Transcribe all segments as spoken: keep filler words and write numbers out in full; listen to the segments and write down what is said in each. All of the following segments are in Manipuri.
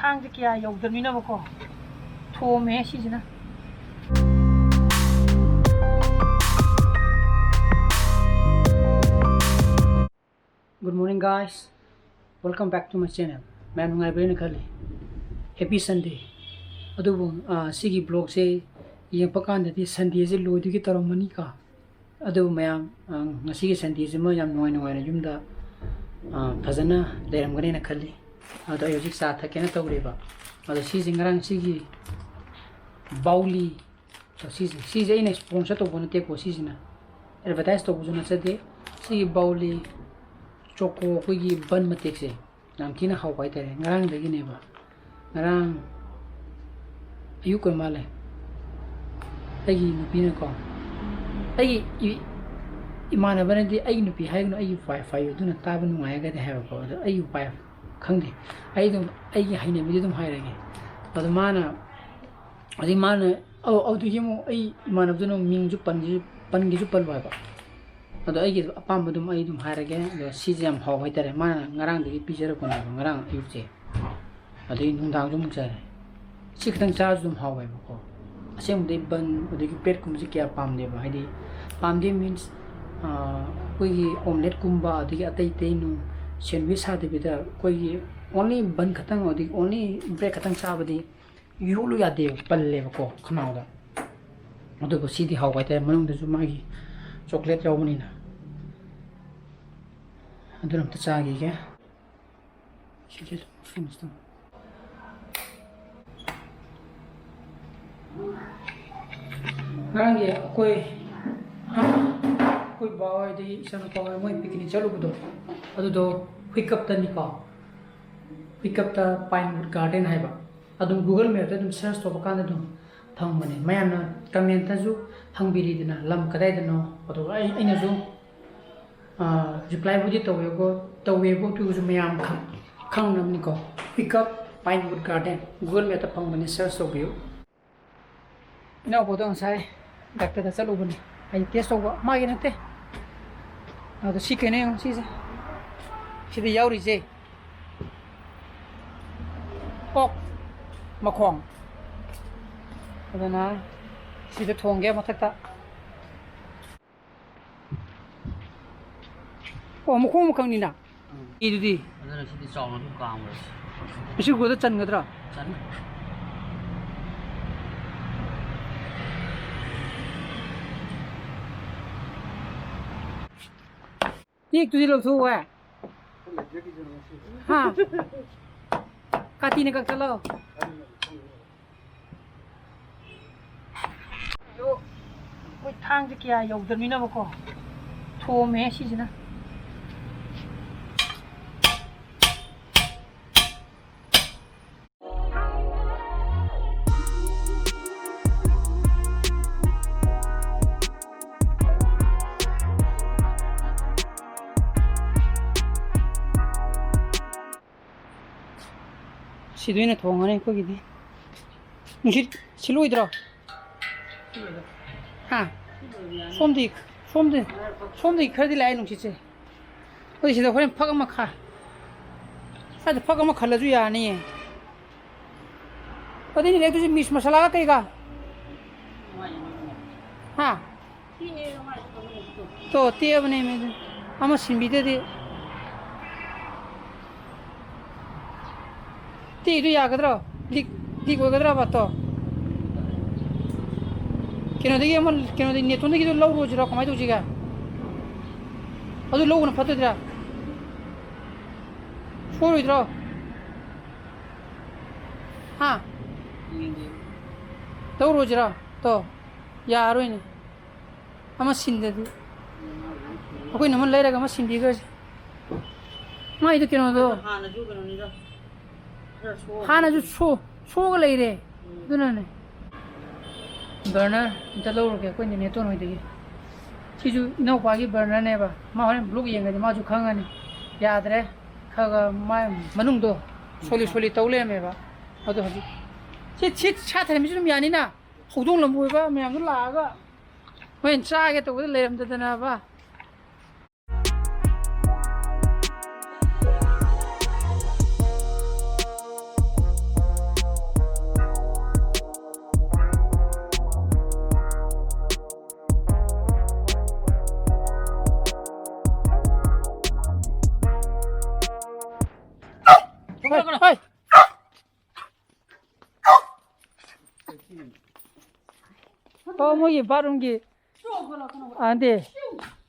ꯀꯥꯡꯁꯦ ꯀꯌꯥ ꯌꯧꯗꯕꯅꯤꯅꯕꯀꯣ, ꯊꯣꯝꯃꯦ ꯁꯤꯁꯤꯅ꯫ Good morning, guys. Welcome back to my channel. ꯃꯌꯥꯝ ꯅꯨꯡꯉꯥꯏꯕ꯭ꯔꯥ ꯍꯥꯏꯅ ꯈꯜꯂꯤ꯫ Happy Sunday. ꯑꯗꯨꯕꯨ, ꯑ, ꯁꯤꯒꯤ vlogꯁꯦ ꯌꯦꯡꯉꯛꯄ ꯀꯥꯟꯗꯗꯤ Sundayꯁꯦ ꯂꯣꯏꯗꯣꯏꯒꯤ ꯇꯧꯔꯝꯃꯅꯤꯀꯣ꯫ ꯑꯗꯨꯕꯨ ꯃꯌꯥꯝ, ꯑ, ꯉꯁꯤꯒꯤ Sundayꯁꯤꯃ ꯌꯥꯝ ꯅꯨꯡꯉꯥꯏ ꯅꯨꯡꯉꯥꯏꯅ ꯌꯨꯝꯗ, ꯑ, ꯐꯖꯅ ꯂꯩꯔꯝꯒꯅꯦꯅ ꯈꯜꯂꯤ꯫ ꯑꯗꯣ ꯑꯩ ꯍꯧꯖꯤꯛ ꯆꯥ ꯊꯛꯀꯦꯅ ꯇꯧꯔꯤꯕ꯫ ꯑꯗꯣ ꯁꯤꯁꯦ ꯉꯔꯥꯡ ꯁꯤꯒꯤ ꯕꯥꯎꯂꯤ, ꯑ, ꯁꯤꯁꯦ, ꯁꯤꯁꯦ ꯑꯩꯅ sponsor ꯇꯧꯕ ꯅꯠꯇꯦꯀꯣ, ꯁꯤꯁꯤꯅ advertise ꯇꯧꯕꯁꯨ ꯅꯠꯆꯗꯦ꯫ ꯁꯤꯒꯤ ꯕꯥꯎꯂꯤ ꯆꯣꯀꯣ ꯑꯩꯈꯣꯏꯒꯤ ꯕꯟ ꯃꯇꯦꯛꯁꯦ ꯌꯥꯝ ꯊꯤꯅ ꯍꯥꯎꯕ ꯍꯥꯏꯇꯥꯔꯦ꯫ ꯉꯔꯥꯡꯗꯒꯤꯅꯦꯕ, ꯉꯔꯥꯡ ꯑꯌꯨꯛ ꯑꯣꯏ ꯃꯥꯜꯂꯦ, ꯑꯩꯒꯤ ꯅꯨꯄꯤꯅꯀꯣ, ꯑꯩꯒꯤ ꯏ-, ꯏꯃꯥꯟꯅꯕꯅꯗꯤ "ꯑꯩꯒꯤ ꯅꯨꯄꯤ ꯍꯥꯏꯒꯅꯨ, ꯑꯩꯒꯤ wife ꯍꯥꯏꯌꯨ, ꯑꯗꯨꯅ ꯇꯥꯕ ꯅꯨꯡꯉꯥꯏꯔꯒꯗꯤ" ꯍꯥꯏꯕꯀꯣ꯫ ꯑꯗꯣ ꯑꯩꯒꯤ wife ꯈꯪꯗꯦ, ꯑꯩ ꯑꯗꯨꯝ ꯑꯩꯒꯤ ꯍꯩꯅꯕꯤꯗ ꯑꯗꯨꯝ ꯍꯥꯏꯔꯒꯦ꯫ ꯑꯗꯣ ꯃꯥꯅ, ꯑꯗꯩ ꯃꯥꯅ, ꯑꯧ, ꯑꯗꯨꯗꯒꯤ ꯑꯃꯨꯛ ꯑꯩ ꯏꯃꯥꯟꯅꯕꯗꯨꯅ ꯃꯤꯡꯁꯨ ꯄꯟꯒꯦꯁꯨ, ꯄꯟꯒꯦꯁꯨ ꯄꯜꯂꯨ ꯍꯥꯏꯕ꯫ ꯑꯗꯣ ꯑꯩꯒꯤ ꯑꯄꯥꯝꯕ ꯑꯗꯨꯝ ꯑꯩ ꯑꯗꯨꯝ ꯍꯥꯏꯔꯒꯦ꯫ ꯑꯗꯣ ꯁꯤꯁꯦ ꯌꯥꯝ ꯍꯥꯎꯕ ꯍꯥꯏꯇꯥꯔꯦ, ꯃꯥꯅ ꯉꯔꯥꯡꯗꯒꯤ ꯄꯤꯖꯔꯛꯄꯅꯦꯕ, ꯉꯔꯥꯡ ꯑꯌꯨꯛꯁꯦ꯫ ꯑꯗꯩ ꯅꯨꯡꯗꯥꯡꯁꯨ ꯑꯃꯨꯛ ꯆꯥꯔꯦ꯫ ꯁꯤ ꯈꯤꯇꯪ ꯆꯥꯔꯁꯨ ꯑꯗꯨꯝ ꯍꯥꯎꯋꯦꯕꯀꯣ꯫ ꯑꯁꯦꯡꯕꯗꯤ ꯕꯟ, ꯑꯗꯒꯤ breadꯀꯨꯝꯕꯁꯦ ꯀꯌꯥ ꯄꯥꯝꯗꯦꯕ꯫ ꯍꯥꯏꯗꯤ ꯄꯥꯝꯗꯦ means, ꯑꯩꯈꯣꯏꯒꯤ omeletteꯀꯨꯝꯕ, ꯑꯗꯒꯤ ꯑꯇꯩ ꯑꯇꯩ ꯅꯨꯡ sandwich ꯁꯥꯗꯕꯤꯗ ꯑꯩꯈꯣꯏꯒꯤ only ꯕꯟ ꯈꯛꯇꯪ, ꯑꯗꯒꯤ only bread ꯈꯛꯇꯪ ꯆꯥꯕꯗꯤ ꯌꯣꯠꯂꯨ ꯌꯥꯗꯦꯕ, ꯄꯜꯂꯦꯕꯀꯣ ꯈꯅꯥꯎꯗ꯫ ꯑꯗꯨꯕꯨ ꯁꯤꯗꯤ ꯍꯥꯎꯕ ꯍꯥꯏꯇꯥꯔꯦ, ꯃꯅꯨꯡꯗꯁꯨ ꯃꯥꯒꯤ chocolate ꯌꯥꯎꯕꯅꯤꯅ꯫ ꯑꯗꯨꯅ ꯑꯝꯇ ꯆꯥꯈꯤꯒꯦ꯫ ꯁꯤꯁꯦ ꯑꯗꯨꯝ ꯐꯤꯅꯤꯁ ꯇꯧ꯫ ꯉꯔꯥꯡꯒꯤ ꯑꯩꯈꯣꯏ, ꯑꯩꯈꯣꯏ ꯕꯥ ꯍꯣꯏꯗꯒꯤ ꯏꯆꯥꯅꯨꯄꯥ ꯍꯣꯏ ꯃꯣꯏ picnic ꯆꯠꯂꯨꯕꯗꯣ, ꯑꯗꯨꯗꯣ ꯍꯨꯏꯀꯞꯇꯅꯤꯀꯣ, ꯍꯨꯏꯀꯞꯇ Pinewood Garden ꯍꯥꯏꯕ꯫ ꯑꯗꯨꯝ Google Mapꯇ ꯑꯗꯨꯝ search ꯇꯧꯕ ꯀꯥꯟꯗ ꯑꯗꯨꯝ ꯐꯪꯕꯅꯦ꯫ ꯃꯌꯥꯝꯅ commentꯇꯁꯨ ꯍꯪꯕꯤꯔꯤꯗꯅ ꯂꯝ ꯀꯗꯥꯏꯗꯅꯣ, ꯑꯗꯨꯒ ꯑꯩ, ꯑꯩꯅꯁꯨ replyꯕꯨꯗꯤ ꯇꯧꯋꯦꯕꯣ, ꯇꯧꯋꯦꯕꯣ, ꯑꯗꯨ ꯑꯣꯏꯔꯁꯨ ꯃꯌꯥꯝ ꯈꯪ-, ꯈꯪꯅꯕꯅꯤꯀꯣ꯫ Hiccup Pinewood Garden Google Mapꯇ ꯐꯪꯕꯅꯦ, search ꯇꯧꯕꯤꯌꯨ꯫ ꯏꯅꯥꯎꯄꯥꯗꯣ ꯉꯁꯥꯏ doctorꯗ ꯆꯠꯂꯨꯕꯅꯦ, ꯑꯩ test ꯇꯧꯕ, ꯃꯥꯒꯤ ꯅꯠꯇꯦ꯫ ꯑꯗꯣ ꯁꯤ ꯀꯩꯅꯣ ꯌꯦꯡꯉꯣ, ꯁꯤꯁꯦ, ꯁꯤꯗ ꯌꯥꯎꯔꯤꯁꯦ꯫ ꯑꯣꯛ ꯃꯈꯣꯡ꯫ ꯑꯗꯨꯅ ꯁꯤꯗ ꯊꯣꯡꯒꯦ ꯃꯊꯛꯇ꯫ ꯑꯣ, ꯃꯈꯣꯡ ꯑꯃꯈꯛꯅꯤꯅ꯫ ꯎꯝ꯫ ꯏꯗꯨꯗꯤ? ꯑꯗꯨꯅ ꯁꯤꯗꯤ ꯆꯥꯎꯅ ꯑꯗꯨꯝ ꯀꯥꯝꯈ꯭ꯔꯁꯤ꯫ ꯃꯁꯤ ꯒꯣꯗ ꯆꯟꯒꯗ꯭ꯔꯥ? ꯆꯟꯅꯤ꯫ ꯇꯦꯛꯇꯨꯗꯤ ꯂꯧꯊꯣꯛꯎꯍꯦ꯫ ꯍꯥ? ꯀꯥꯇꯤꯅ ꯀꯛꯊꯠꯂꯣ꯫ ꯑꯗꯣ ꯑꯩꯈꯣꯏ ꯊꯥꯡꯁꯦ ꯀꯌꯥ ꯌꯧꯗꯕꯅꯤꯅꯕꯀꯣ, ꯊꯣꯝꯃꯦ ꯁꯤꯁꯤꯅ꯫ ꯁꯤꯗ ꯑꯣꯏꯅ ꯊꯣꯡꯉꯅꯤ ꯑꯩꯈꯣꯏꯒꯤꯗꯤ꯫ ꯅꯨꯡꯁꯤꯠ ꯁꯤꯠꯂꯣꯏꯗ꯭ꯔꯣ? ꯍꯥ? ꯁꯣꯝꯗꯤ, ꯁꯣꯝꯗꯤ, ꯁꯣꯝꯗꯤ ꯈꯔꯗꯤ ꯂꯥꯛꯑꯦ ꯅꯨꯡꯁꯤꯠꯁꯦ꯫ ꯑꯗꯨ ꯁꯤꯗ ꯍꯣꯔꯦꯟ ꯐꯛ ꯑꯃ ꯈꯥ-, ꯁ꯭ꯋꯥꯏꯗ ꯐꯛ ꯑꯃ ꯈꯜꯂꯁꯨ ꯌꯥꯔꯅꯤꯌꯦ꯫ ꯑꯗꯨꯏꯅꯦ ꯂꯩꯔꯛꯇꯣꯏꯁꯦ ꯃꯤꯁ ꯃꯁꯥꯂꯥꯒ ꯀꯩꯒ? ꯍꯥ? ꯇꯣ, ꯇꯦꯛꯑꯕꯅꯦꯃꯦ ꯑꯗꯨ꯫ ꯑꯃ ꯁꯤꯟꯕꯤꯗꯗꯤ꯫ ꯇꯦꯛꯏꯗꯨ ꯌꯥꯒꯗ꯭ꯔꯣ? ꯂꯤꯛ, ꯂꯤꯛ ꯑꯣꯏꯒꯗ꯭ꯔꯕ ꯇꯣ? ꯀꯩꯅꯣꯗꯒꯤ ꯑꯃ, ꯀꯩꯅꯣꯗꯒꯤ ꯅꯦꯇꯣꯟꯗꯒꯤꯗꯨ ꯂꯧꯔꯨꯁꯤꯔꯣ? ꯀꯃꯥꯏꯅ ꯇꯧꯁꯤꯒꯦ? ꯑꯗꯨ ꯂꯧꯕꯅ ꯐꯠꯇꯣꯏꯗ꯭ꯔꯥ? ꯁꯣꯏꯔꯣꯏꯗ꯭ꯔꯣ? ꯍꯥ? ꯂꯧꯔꯨꯁꯤꯔꯣ? ꯇꯣ, ꯌꯥꯔꯣꯏꯅꯦ꯫ ꯑꯃ ꯁꯤꯟꯗꯗꯤ꯫ ꯑꯩꯈꯣꯏꯅ ꯑꯃ ꯂꯩꯔꯒ ꯑꯃ ꯁꯤꯟꯕꯤꯈ꯭ꯔꯁꯤ꯫ ꯃꯥꯏꯗꯣ ꯀꯩꯅꯣꯗꯣ꯫ ꯍꯥꯟꯅꯁꯨ ꯀꯩꯅꯣꯅꯤꯗ꯫ ꯈꯔ ꯁꯣꯛꯑꯕꯅꯤ꯫ ꯍꯥꯟꯅꯁꯨ ꯁꯣ-, ꯁꯣꯛꯑꯒ ꯂꯩꯔꯦ꯫ ꯎꯝ꯫ ꯑꯗꯨꯅꯅꯦ꯫ ꯕꯔꯅꯔ ꯑꯝꯇ ꯂꯧꯔꯨꯒꯦ ꯑꯩꯈꯣꯏ ꯅꯦꯅꯦꯇꯣꯟ ꯍꯣꯏꯗꯒꯤ꯫ ꯁꯤꯁꯨ ꯏꯅꯥꯎꯄꯥꯒꯤ ꯕꯔꯅꯔꯅꯦꯕ꯫ ꯃꯥ ꯍꯣꯔꯦꯟ ꯕ꯭ꯂꯣꯛ ꯌꯦꯡꯉꯗꯤ ꯃꯥꯁꯨ ꯈꯪꯉꯅꯤ꯫ ꯌꯥꯗ꯭ꯔꯦ꯫ ꯈꯔ ꯈꯔ ꯃꯥ ꯃꯅꯨꯡꯗꯣ ꯁꯣꯂꯤ ꯁꯣꯂꯤ ꯇꯧ ꯂꯩꯔꯝꯃꯦꯕ꯫ ꯑꯗꯣ ꯍꯧꯖꯤꯛ ꯁꯤ, ꯁꯤ ꯁꯥ ꯊꯅꯝꯃꯤꯁꯨ ꯑꯗꯨꯝ ꯌꯥꯅꯤꯅ꯫ ꯍꯧꯗꯣꯡ ꯂꯝꯕꯣꯏꯕ ꯃꯌꯥꯝꯗꯣ ꯂꯥꯛꯑꯒ ꯍꯣꯔꯦꯟ ꯆꯥꯒꯦ ꯇꯧꯕꯗ ꯂꯩꯔꯝꯗꯗꯅꯕ꯫ ꯍꯣꯏ꯫ ꯑꯣ, ꯃꯣꯏꯒꯤ ꯕꯥꯠꯔꯨꯝꯒꯤ, ꯑꯥ, ꯅꯠꯇꯦ,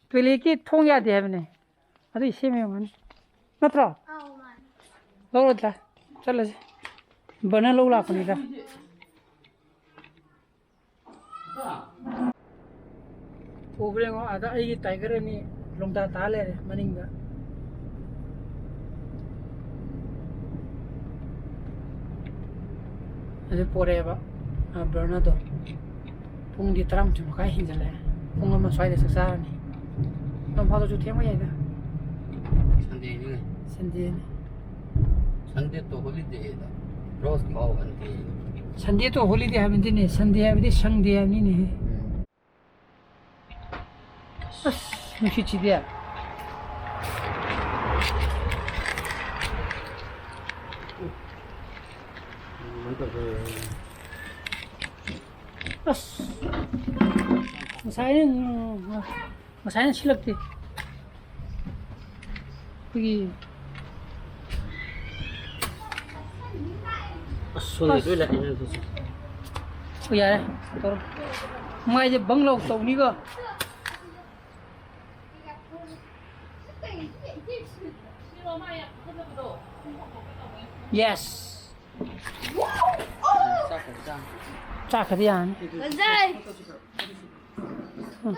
ꯇꯣꯏꯂꯦꯠꯀꯤ ꯊꯣꯡ ꯌꯥꯗꯦ ꯍꯥꯏꯕꯅꯦ꯫ ꯑꯗꯨꯏ ꯁꯦꯝꯃꯦ ꯑꯣꯏꯔꯝꯒꯅꯤ꯫ ꯅꯠꯇ꯭ꯔꯣ? ꯂꯧꯔꯣꯗ꯭ꯔꯥ? ꯆꯠꯂꯁꯤ꯫ ꯕꯅ ꯂꯧ ꯂꯥꯛꯄꯅꯤꯗ꯫ ꯎꯕ꯭ꯔꯥ ꯌꯦꯡꯉꯣ, ꯑꯥꯗ ꯑꯩꯒꯤ ꯇꯥꯏꯒꯔ ꯑꯅꯤ ꯂꯣꯡꯗꯥ ꯇꯥ ꯂꯩꯔꯦ ꯃꯅꯤꯡꯗ꯫ ꯑꯗꯨ ꯄꯣꯔꯛꯑꯦꯕ, ꯑ, ꯕꯔꯅꯔꯗꯣ꯫ ꯄꯨꯡꯗꯤ ꯇꯔꯥꯃꯥꯊꯣꯏ ꯃꯈꯥꯏ ꯍꯦꯟꯖꯜꯂꯛꯑꯦ꯫ ꯄꯨꯡ ꯑꯃ ꯁ꯭ꯋꯥꯏꯗ ꯆꯥꯛ ꯆꯥꯔꯅꯤ꯫ ꯅꯣꯡ ꯐꯥꯗꯣꯛꯁꯨ ꯊꯦꯡꯕ ꯌꯥꯏꯗ꯫ ꯁꯟꯗꯦꯅꯤꯅꯦ꯫ ꯁꯟꯗꯦꯅꯤ꯫ Sunday ꯇꯣ ꯍꯣꯂꯤꯗꯦꯗ ꯔꯣꯁ ꯈꯥꯎ ꯑꯟꯇꯤ꯫ ꯁꯟꯗꯦ ꯇꯣ ꯍꯣꯂꯤꯗꯦ ꯍꯥꯏꯕ ꯅꯠꯇꯦꯅꯦ, ꯁꯟꯗꯦ ꯍꯥꯏꯕꯗꯤ ꯁꯪꯗꯦ ꯍꯥꯏꯕꯅꯤꯅꯦꯍꯦ꯫ ꯎꯝ꯫ ꯑꯁ, ꯅꯨꯡꯁꯤꯠꯁꯤꯗꯤ꯫ ꯑꯁ, ꯉꯁꯥꯏꯅ, ꯉꯁꯥꯏꯅ ꯁꯤꯜꯂꯛꯇꯦ꯫ ꯑꯩꯈꯣꯏꯒꯤ ꯑꯁ, ꯁꯣꯝꯗ ꯂꯣꯏ ꯂꯥꯛꯑꯦꯅꯦ ꯑꯗꯨꯁꯨ꯫ ꯑꯣ, ꯌꯥꯔꯦ, ꯇꯧꯔꯣ꯫ ꯃꯥꯏꯁꯦ ꯕꯪ ꯂꯥꯎ ꯇꯧꯅꯤꯀꯣ꯫ Yes꯫ ꯆꯥꯛꯈ꯭ꯔꯗꯤ ꯌꯥꯔꯅꯤ꯫ ꯐꯖꯩ꯫ ꯎꯝ꯫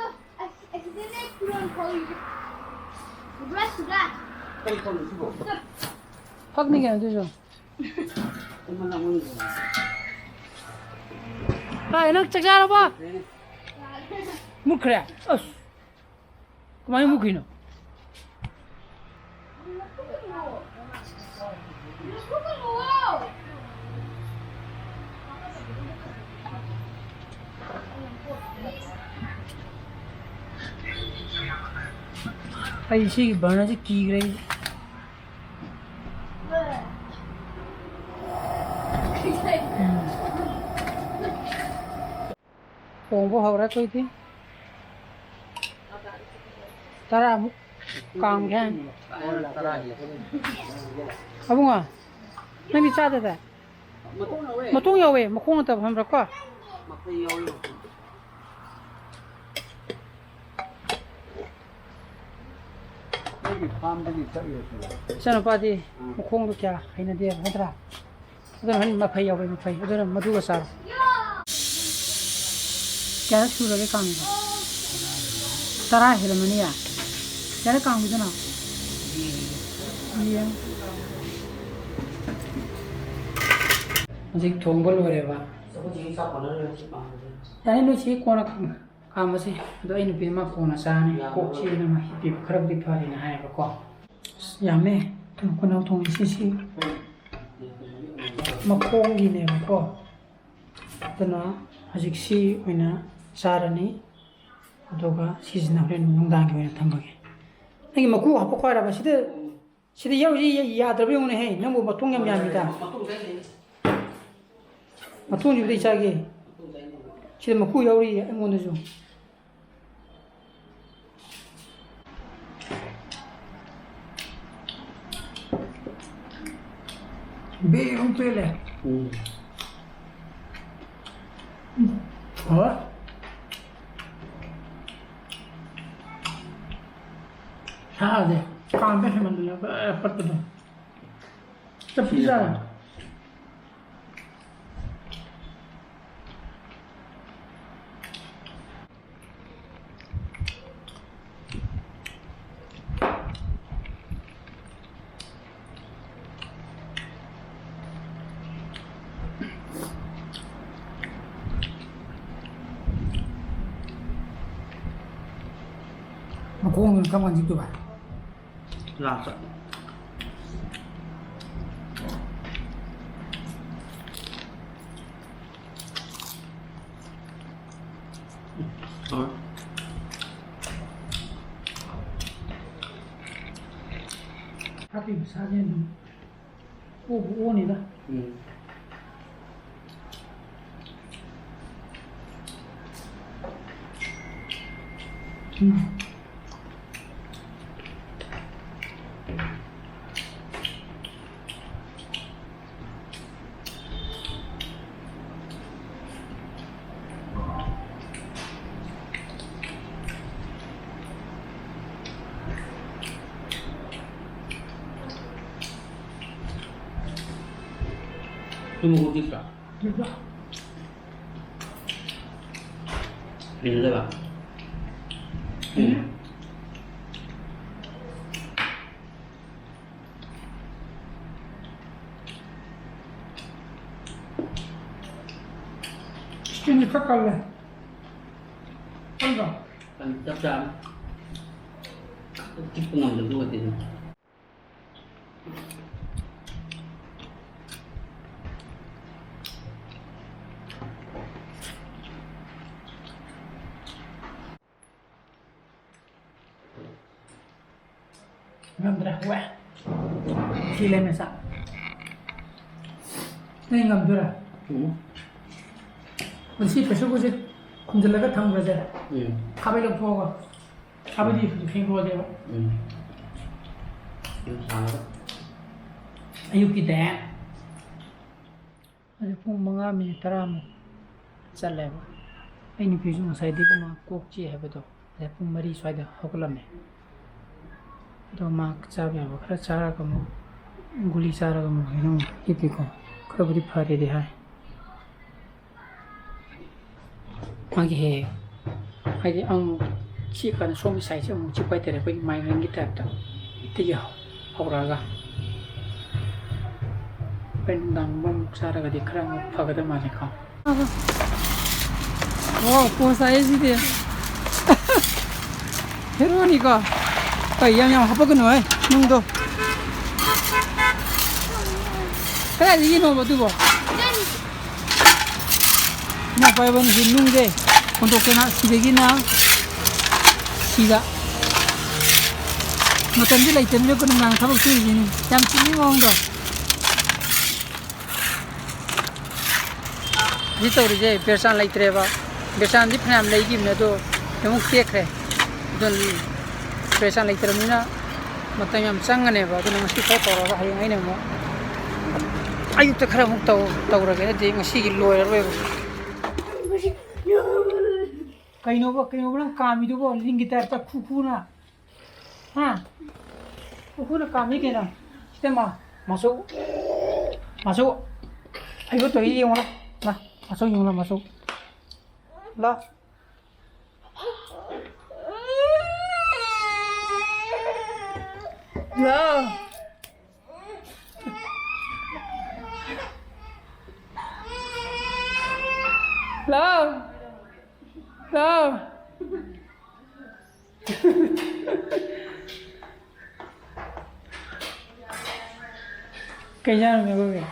ꯐꯛꯅꯤ ꯀꯩꯅꯣ ꯑꯗꯨꯁꯨ꯫ ꯍꯥꯏ, ꯅꯪ ꯆꯥꯛ ꯆꯥꯔꯕꯣ? ꯃꯨꯠꯈ꯭ꯔꯦ? ꯑꯁ꯫ ꯀꯃꯥꯏꯅ ꯃꯨꯠꯈ꯭ꯔꯤꯅꯣ? ꯑꯩ ꯁꯤꯒꯤ ꯕꯔꯅꯔꯁꯤ ꯀꯤꯈ꯭ꯔꯦ ꯑꯩ꯫ ꯈꯣꯡꯕ ꯍꯧꯔꯦ ꯑꯩꯈꯣꯏꯗꯤ꯫ ꯇꯔꯥꯃꯨꯛ ꯀꯥꯝꯒꯦ ꯍꯥꯏꯅꯤ꯫ ꯇꯔꯥ ꯍꯦꯜꯂꯦ꯫ ꯑꯕꯨꯡꯉꯣ, ꯅꯪꯗꯤ ꯆꯥꯗꯗꯥꯏ? ꯃꯇꯣꯡ ꯌꯥꯎꯋꯦ꯫ ꯃꯇꯣꯡ ꯌꯥꯎꯋꯦ, ꯃꯈꯣꯡ ꯅꯠꯇꯕ ꯈꯪꯕ꯭ꯔꯥꯀꯣ? ꯃꯐꯩ ꯌꯥꯎꯋꯦ, ꯃꯐꯩ꯫ ꯑꯩꯒꯤ ꯐꯥꯝꯗꯒꯤ ꯀꯛꯏꯔꯣ ꯁꯤꯕꯣ? ꯏꯆꯥꯅꯨꯄꯥꯗꯤ ꯎꯝ꯫ ꯃꯈꯣꯡꯗꯣ ꯀꯌꯥ ꯍꯩꯅꯗꯦꯕ, ꯅꯠꯇ꯭ꯔꯥ? ꯑꯗꯨꯅ ꯍꯣꯔꯦꯟ ꯃꯐꯩ ꯌꯥꯎꯋꯦ, ꯃꯐꯩ꯫ ꯑꯗꯨꯅ ꯃꯗꯨꯒ ꯆꯥꯔꯣ꯫ ꯀꯌꯥꯔꯛ ꯁꯨꯔꯒꯦ ꯀꯥꯝꯃꯤꯕ? ꯇꯔꯥ ꯍꯦꯜꯂꯝꯃꯅꯤꯌꯦ꯫ ꯀꯌꯥꯔꯛ ꯀꯥꯝꯈꯤꯗꯣꯏꯅꯣ? ꯌꯦꯡ꯫ ꯍꯧꯖꯤꯛ ꯊꯣꯡꯕ ꯂꯣꯏꯔꯦꯕ꯫ ꯌꯥꯅꯤ, ꯅꯣꯏ ꯆꯦ ꯀꯣꯟꯅ ꯀꯥꯝꯃꯁꯤ꯫ ꯑꯗꯣ ꯑꯩ ꯅꯨꯄꯤ ꯑꯃ ꯀꯣꯟꯅ ꯆꯥꯔꯅꯤ꯫ ꯀꯣꯛ ꯆꯤꯛꯑꯦꯅ ꯃꯥ ꯍꯤꯞꯄꯤꯕ ꯈꯔꯕꯨꯗꯤ ꯐꯔꯦꯅ ꯍꯥꯏꯌꯦꯕꯀꯣ꯫ ꯑꯁ, ꯌꯥꯝꯃꯦ꯫ ꯀꯩꯅꯣ, ꯈꯨꯅꯥꯎ ꯊꯣꯡꯉꯤꯁꯤ ꯁꯤ ꯃꯈꯣꯡꯒꯤꯅꯦꯕꯀꯣ꯫ ꯑꯗꯨꯅ ꯍꯧꯖꯤꯛ ꯁꯤ ꯑꯣꯏꯅ ꯆꯥꯔꯅꯤ꯫ ꯑꯗꯨꯒ ꯁꯤꯁꯤꯅ ꯍꯣꯔꯦꯟ ꯅꯨꯡꯗꯥꯡꯒꯤ ꯑꯣꯏꯅ ꯊꯝꯃꯒꯦ꯫ ꯅꯪꯒꯤ ꯃꯀꯨ ꯍꯥꯞꯄꯛꯈꯣ ꯍꯥꯏꯔꯕ? ꯁꯤꯗ, ꯁꯤꯗ ꯌꯥꯎꯔꯤꯁꯤ ꯌꯥ-, ꯌꯥꯗ꯭ꯔꯕ ꯌꯦꯡꯉꯨꯅꯦꯍꯦ꯫ ꯅꯪꯕꯨ ꯃꯇꯣꯡ ꯌꯥꯝ ꯌꯥꯝꯃꯤꯗ꯫ ꯃꯇꯣꯡꯁꯤꯕꯨꯗꯤ ꯆꯥꯒꯦ꯫ ꯁꯤꯗ ꯃꯀꯨ ꯌꯥꯎꯔꯤ ꯑꯩꯉꯣꯟꯗꯁꯨ꯫ ꯕꯦ ꯑꯃꯨꯛ ꯄꯦꯜꯂꯦ꯫ ꯎꯝ꯫ ꯎꯝ꯫ ꯍꯣꯏ꯫ ꯁꯥꯁꯦ ꯀꯥꯝꯕ ꯍꯦꯟꯃꯟꯗꯅ ꯄꯠꯄꯗꯣ꯫ ꯆꯞ ꯆꯥꯔꯦ꯫ ꯃꯈꯣꯡꯗꯨꯅ ꯀꯔꯝ ꯀꯥꯟ ꯆꯤꯛꯇꯣꯏꯕ? ꯂꯥꯁꯇ꯫ ꯍꯣꯏ꯫ ꯍꯥꯞꯄꯤꯕ ꯁꯥꯁꯦ ꯑꯗꯨꯝ ꯑꯣꯕꯨ ꯑꯣꯅꯤꯗ꯫ ꯎꯝ꯫ ꯎꯝ꯫ ꯃꯀꯨ ꯆꯤꯛꯇ꯭ꯔꯣ? ꯆꯤꯛꯇꯦ꯫ ꯍꯩꯅꯗꯕ? ꯎꯝ꯫ ꯁ꯭ꯀꯤꯟꯁꯦ ꯈꯔ ꯀꯜꯂꯦ꯫ ꯀꯟꯗ꯭ꯔꯣ? ꯀꯟ-, ꯆꯞ ꯆꯥꯔꯦ꯫ ꯆꯤꯛꯄ ꯉꯝꯗꯕꯗꯨ ꯑꯣꯏꯗꯦ ꯑꯗꯨꯝ꯫ ꯉꯝꯗ꯭ꯔꯦ, ꯋꯥꯏ꯫ ꯁꯤ ꯂꯩꯃꯦ ꯆꯥꯛ꯫ ꯅꯪ ꯉꯝꯗꯣꯏꯔꯥ? ꯎꯝ꯫ ꯃꯁꯤ pressure cookerꯁꯦ ꯈꯨꯝꯖꯤꯜꯂꯒ ꯊꯝꯈ꯭ꯔꯁꯦ꯫ ꯎꯝ꯫ ꯈꯥꯕꯩ ꯂꯧꯊꯣꯛꯑꯒ꯫ ꯈꯥꯕꯩꯗꯤ ꯍꯧꯖꯤꯛ ꯐꯦꯡꯗꯣꯛꯑꯁꯦꯕ꯫ ꯎꯝ꯫ ꯑꯗꯨ ꯁꯥꯔꯒ꯫ ꯑꯌꯨꯛꯀꯤ ꯗꯦꯠ꯫ ꯑꯗꯨ ꯄꯨꯡ ꯃꯉꯥ ꯃꯤꯅꯤꯠ ꯇꯔꯥꯃꯨꯛ ꯆꯠꯂꯦꯕ꯫ ꯑꯩ ꯅꯨꯄꯤꯁꯨ ꯉꯁꯥꯏꯗꯒꯤ ꯃꯥ ꯀꯣꯛ ꯆꯤꯛꯑꯦ ꯍꯥꯏꯕꯗꯣ, ꯑꯗꯩ ꯄꯨꯡ ꯃꯔꯤ ꯁ꯭ꯋꯥꯏꯗ ꯍꯧꯒꯠꯂꯝꯃꯦ꯫ ꯑꯗꯣ ꯃꯥ ꯆꯥꯕ ꯌꯥꯕ ꯈꯔ ꯆꯥꯔꯒ ꯑꯃꯨꯛ, ꯒꯨꯂꯤ ꯆꯥꯔꯒ ꯑꯃꯨꯛ ꯍꯧꯖꯤꯛ ꯑꯃꯨꯛ ꯍꯤꯞꯄꯤꯀꯣ꯫ ꯈꯔꯕꯨꯗꯤ ꯐꯔꯦꯗꯤ ꯍꯥꯏ꯫ ꯃꯥꯒꯤ ꯍꯦꯛ ꯍꯦꯛ ꯍꯥꯏꯗꯤ ꯑꯃꯨꯛ ꯆꯤꯛꯑꯀꯥꯟꯗ ꯁꯣꯝꯒꯤ sideꯁꯦ ꯑꯃꯨꯛ ꯆꯤꯛꯄ ꯍꯥꯏꯇꯥꯔꯦ, ꯑꯩꯈꯣꯏꯒꯤ migraineꯒꯤ typeꯇ꯫ ꯍꯦꯛꯇꯒꯤ ꯍꯧꯔꯛꯑꯒ꯫ ꯍꯣꯔꯦꯟ ꯅꯨꯡꯗꯥꯡꯒꯨꯝꯕ ꯑꯃꯨꯛ ꯆꯥꯔꯒꯗꯤ ꯈꯔ ꯑꯃꯨꯛ ꯐꯒꯗꯕ ꯃꯥꯜꯂꯦꯀꯣ꯫ ꯋꯥꯎ, ꯄꯣꯁ ꯇꯥꯏꯌꯦ ꯁꯤꯗꯤ꯫ ꯍꯦꯔꯣꯅꯤꯀꯣ꯫ ꯀꯩ ꯌꯥꯝ ꯌꯥꯝ ꯍꯥꯄꯛꯀꯅꯨ ꯍꯦ, ꯅꯨꯡꯗꯣ꯫ ꯀꯗꯥꯏꯗꯒꯤꯅꯣꯕ ꯑꯗꯨꯕꯣ? ꯏꯃꯥ ꯄꯥꯏꯕꯅꯤ ꯁꯤ ꯅꯨꯡꯁꯦ ꯍꯣꯟꯗꯣꯛꯇꯅ ꯁꯤꯗꯒꯤꯅ ꯁꯤꯗ꯫ ꯃꯇꯝꯁꯦ ꯂꯩꯇꯕꯅꯤꯅ ꯑꯩꯈꯣꯏ ꯅꯨꯡꯗꯥꯡ ꯊꯕꯛ ꯁꯨꯔꯤꯁꯤꯅꯤ꯫ ꯌꯥꯝ ꯆꯤꯟꯕꯒꯤ ꯃꯑꯣꯡꯗꯣ꯫ ꯁꯤ ꯇꯧꯔꯤꯁꯦ ꯕꯦꯔꯆꯥꯟ ꯂꯩꯇ꯭ꯔꯦꯕ꯫ ꯕꯦꯔꯆꯥꯟꯗꯤ ꯐꯅꯌꯥꯝ ꯂꯩꯈꯤꯕꯅꯦ, ꯑꯗꯣ ꯑꯃꯨꯛ ꯇꯦꯛꯈ꯭ꯔꯦ꯫ ꯑꯗꯨꯅ ꯕꯦꯔꯆꯥꯟ ꯂꯩꯇ꯭ꯔꯕꯅꯤꯅ ꯃꯇꯝ ꯌꯥꯝ ꯆꯪꯒꯅꯦꯕ꯫ ꯑꯗꯨꯅ ꯉꯁꯤ ꯈꯔ ꯇꯧꯔꯒ ꯍꯌꯦꯡ ꯑꯩꯅ ꯑꯃꯨꯛ ꯑꯌꯨꯛꯇ ꯈꯔ ꯑꯃꯨꯛ ꯇꯧ-, ꯇꯧꯔꯒꯦ꯫ ꯅꯠꯇꯦ, ꯉꯁꯤꯒꯤ ꯂꯣꯏꯔꯔꯣꯏꯕ꯫ ꯀꯩꯅꯣꯕ, ꯀꯩꯅꯣꯕ ꯅꯪ ꯀꯥꯝꯃꯤꯗꯨꯕꯣ? ꯂꯤꯟꯒꯤ typeꯇ ꯈꯨ ꯈꯨꯅ꯫ ꯍꯥ? ꯈꯨ ꯈꯨꯅ ꯀꯥꯝꯃꯤ ꯀꯩꯅꯣ? ꯁꯤꯗ ꯃꯥ, ꯃꯥꯁꯨ, ꯃꯥꯁꯨ꯫ ꯑꯩꯕꯨ ꯇꯧꯏ ꯌꯦꯡꯉꯣ꯫ ꯃꯥ, ꯃꯆꯧ ꯌꯦꯡꯉꯣ, ꯃꯆꯧ꯫ ꯂꯥ꯫ ꯂꯥ꯫ ꯂꯥ꯫ ꯂꯥ꯫ ꯀꯩ ꯏꯟꯖꯥꯡꯅꯣ, ꯃꯦꯝ?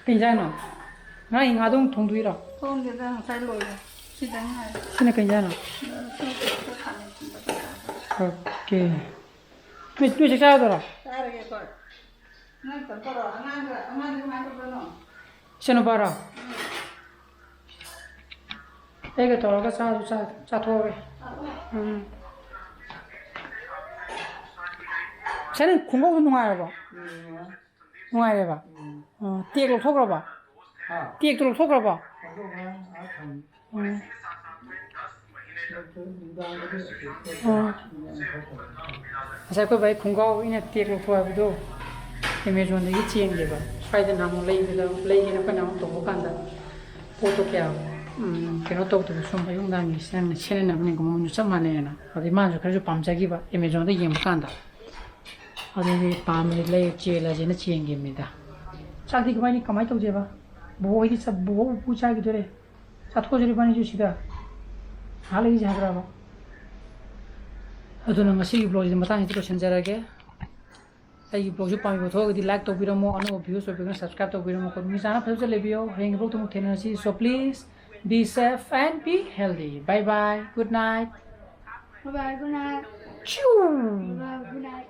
ꯀꯩ ꯏꯟꯖꯥꯡꯅꯣ? ꯉꯥ, ꯉꯥꯗꯣ ꯑꯃꯨꯛ ꯊꯣꯡꯗꯣꯏꯔꯣ? ꯊꯣꯡꯗꯦꯗ, ꯉꯁꯥꯏ ꯂꯣꯏꯔꯦ꯫ ꯁꯤꯗ ꯉꯥꯏꯔꯦ꯫ ꯁꯤꯅ ꯀꯩ ꯏꯟꯖꯥꯡꯅꯣ? ꯁꯤ ꯈꯥꯃꯦꯟ ꯑꯁꯤꯟꯕ ꯀꯩꯀꯥ꯫ ꯑꯣꯀꯦ꯫ ꯅꯣꯏ, ꯅꯣꯏ ꯆꯥꯛ ꯆꯥꯗꯣꯏꯔꯣ? ꯆꯥꯔꯒꯦ ꯑꯩꯈꯣꯏ꯫ ꯅꯪ ꯀꯩꯅꯣ ꯇꯧꯔꯣ, ꯑꯉꯥꯡꯒ, ꯑꯉꯥꯡꯗꯤ ꯀꯃꯥꯏꯅ ꯇꯧꯗꯣꯏꯅꯣ? ꯏꯆꯟꯅꯨꯄꯥꯔꯣ? ꯑꯩꯒ ꯇꯧꯔꯒ ꯆꯥꯁꯨ ꯆꯥ-, ꯆꯥꯊꯣꯛꯑꯒꯦ꯫ ꯎꯝ꯫ ꯁꯥꯔ, ꯅꯪ ꯈꯣꯡꯒ꯭ꯔꯥꯎꯗꯣ ꯅꯨꯡꯉꯥꯏꯔꯕꯣ? ꯎꯝ, ꯅꯨꯡꯉꯥꯏ꯫ ꯅꯨꯡꯉꯥꯏꯔꯦꯕ? ꯎꯝ꯫ ꯑꯣ, ꯇꯦꯛ ꯂꯧꯊꯣꯛꯈ꯭ꯔꯕꯣ? ꯍꯥ? ꯇꯦꯛꯇꯣ ꯂꯧꯊꯣꯛꯈ꯭ꯔꯕꯣ? ꯂꯧꯊꯣꯛꯈ꯭ꯔꯦ, ꯑꯥ ꯊꯝꯃꯦ꯫ ꯎꯝ꯫ ꯅꯨꯡꯗꯥꯡꯗꯗꯤ ꯑꯣ꯫ ꯉꯁꯥꯏ ꯑꯩꯈꯣꯏ ꯕꯥꯏ ꯈꯣꯡꯒ꯭ꯔꯥꯎ ꯑꯩꯅ ꯇꯦꯛ ꯂꯧꯊꯣꯛ ꯍꯥꯏꯕꯗꯣ Amazonꯗꯒꯤ ꯆꯦꯟꯒꯦꯕ꯫ ꯁ꯭ꯋꯥꯏꯗ ꯅꯍꯥꯟꯃꯨꯛ ꯂꯩꯕꯗ, ꯂꯩꯒꯦꯅ ꯑꯩꯈꯣꯏ ꯅꯍꯥꯟꯃꯨꯛ ꯇꯧꯕ ꯀꯥꯟꯗ ꯄꯣꯠꯇꯣ ꯀꯌꯥ, ꯎꯝ, ꯀꯩꯅꯣ ꯇꯧꯗꯕ, ꯁꯨꯝ ꯑꯌꯨꯛ ꯅꯨꯡꯗꯥꯡꯒꯤ ꯅꯪꯅ ꯁꯦꯠꯅꯅꯕꯅꯤꯀꯣ, ꯃꯃꯜꯁꯨ ꯆꯞ ꯃꯥꯟꯅꯩꯅ꯫ ꯑꯗꯩ ꯃꯥꯅꯁꯨ ꯈꯔꯁꯨ ꯄꯥꯝꯖꯈꯤꯕ Amazonꯗ ꯌꯦꯡꯕ ꯀꯥꯟꯗ꯫ ꯑꯗꯨꯗꯤ ꯄꯥꯝꯕꯗꯤ ꯂꯩ ꯆꯦꯜꯂꯁꯦꯅ ꯆꯦꯟꯈꯤꯕꯅꯤꯗ꯫ ꯆꯥꯛꯇꯤ ꯀꯃꯥꯏꯅ, ꯀꯃꯥꯏꯅ ꯇꯧꯁꯦꯕ? ꯕꯣꯕꯣ ꯍꯣꯏꯗꯤ ꯆꯥ-, ꯕꯣꯕꯣ ꯄꯨꯄꯨ ꯆꯥꯈꯤꯗꯣꯔꯦ꯫ ꯆꯥꯊꯣꯛꯑꯁꯤꯔ ꯏꯕꯥꯅꯤꯁꯨ ꯁꯤꯗ? ꯉꯥꯏꯍꯥꯛ ꯂꯩꯈꯤꯁꯦ ꯍꯥꯏꯕ꯭ꯔꯕ? ꯑꯗꯨꯅ ꯉꯁꯤꯒꯤ vlogꯁꯤꯗꯤ ꯃꯇꯥꯡꯁꯤꯗ ꯂꯣꯏꯁꯤꯟꯖꯔꯒꯦ꯫ ꯑꯩꯒꯤ vlogꯁꯤ ꯄꯥꯝꯕꯤꯕ ꯊꯣꯛꯑꯒꯗꯤ like ꯇꯧꯕꯤꯔꯝꯃꯣ, ꯑꯅꯧꯕ viewers ꯑꯣꯏꯕꯤꯔꯒꯅ subscribe ꯇꯧꯕꯤꯔꯝꯃꯣ꯫ ꯃꯤ ꯆꯥꯅ ꯐꯖ ꯐꯖ ꯂꯩꯕꯤꯌꯣ꯫ ꯍꯌꯦꯡꯒꯤ vlogꯇ ꯑꯃꯨꯛ ꯊꯦꯡꯅꯔꯁꯤ꯫ So please be safe and be healthy. Bye bye. Good night. Bye bye. Good night. Choo. Bye bye. Good night.